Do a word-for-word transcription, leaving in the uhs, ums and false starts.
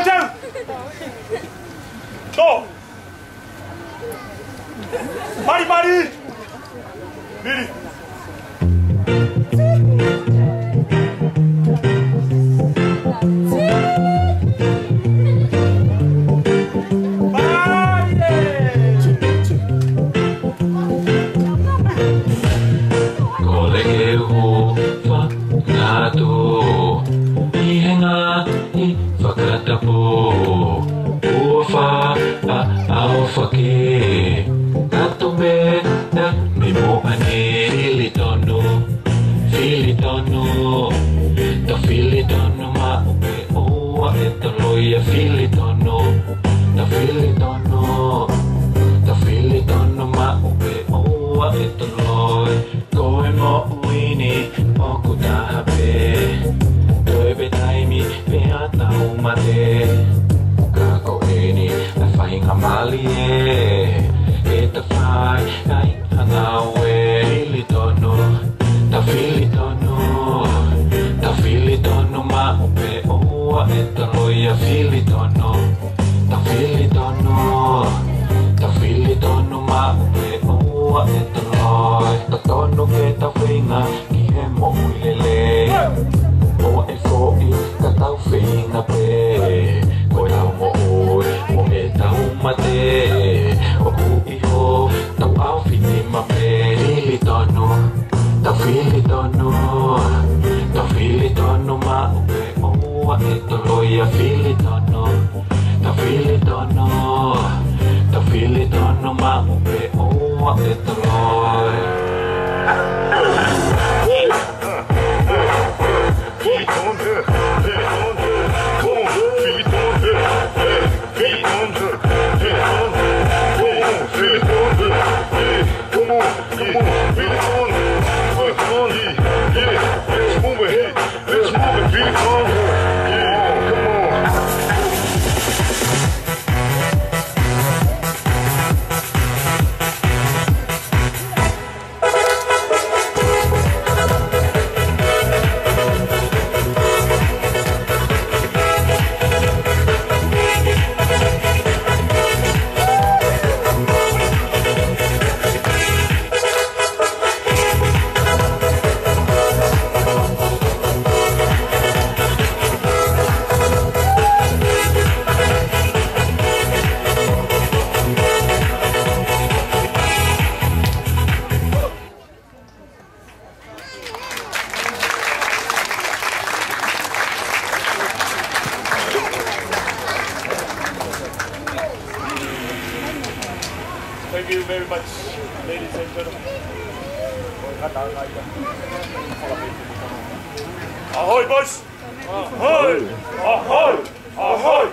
Tau. Tō. Mali, mali. Mili. Mali. Ko leke uhu fa ngatu. ʻI he ngaahi fakatapu. ʻOfa, ʻa, ʻa ʻofa ke. Kato me, na, me mo ane. Fili tonu, fili tonu. Ta fili tonu maʻu pē ʻoua ʻe toloi ʻa fili tonu. Ta fili tonu, ta fili tonu maʻu pē ʻoua ʻe toloi. Ko e moʻui ni ʻoku taha pē. Toe pē taimi pea tau mate. Ka ko eni ʻa e faingamālie ke ta fai ai ʻa ngāue. Fili tonu, ta fili tonu, ta fili tonu maʻu pē ʻoua ʻe toloi ʻa fili tonu. Ta fili tonu, ta fili tonu maʻu pē ʻoua ʻe toloi. Totonu ke tau feinga ki he moʻui lelei. ʻOua ʻe foʻi ka tau feinga pē. Ko ʻetau moʻui mo ʻetau mate. ʻOku ʻi hotau ʻaofitima pē. Fili tonu, ta fili tonu, ta fili tonu maʻu pē ʻoua ʻe toloi ʻa fili tonu. Ta fili tonu, ta fili tonu maʻu pē ʻoua ʻe toloi. Fili tonu, fili tonu, come on, fili tonu, fili tonu, fili tonu, come on, fili tonu, come on, fili tonu, fili tonu, yeah, yeah, let's move it, hey. Let's move it, feel it, come on. Yeah, come on. Thank you very much, ladies and gentlemen. Ahoy, boys! Ahoy! Ahoy! Ahoy!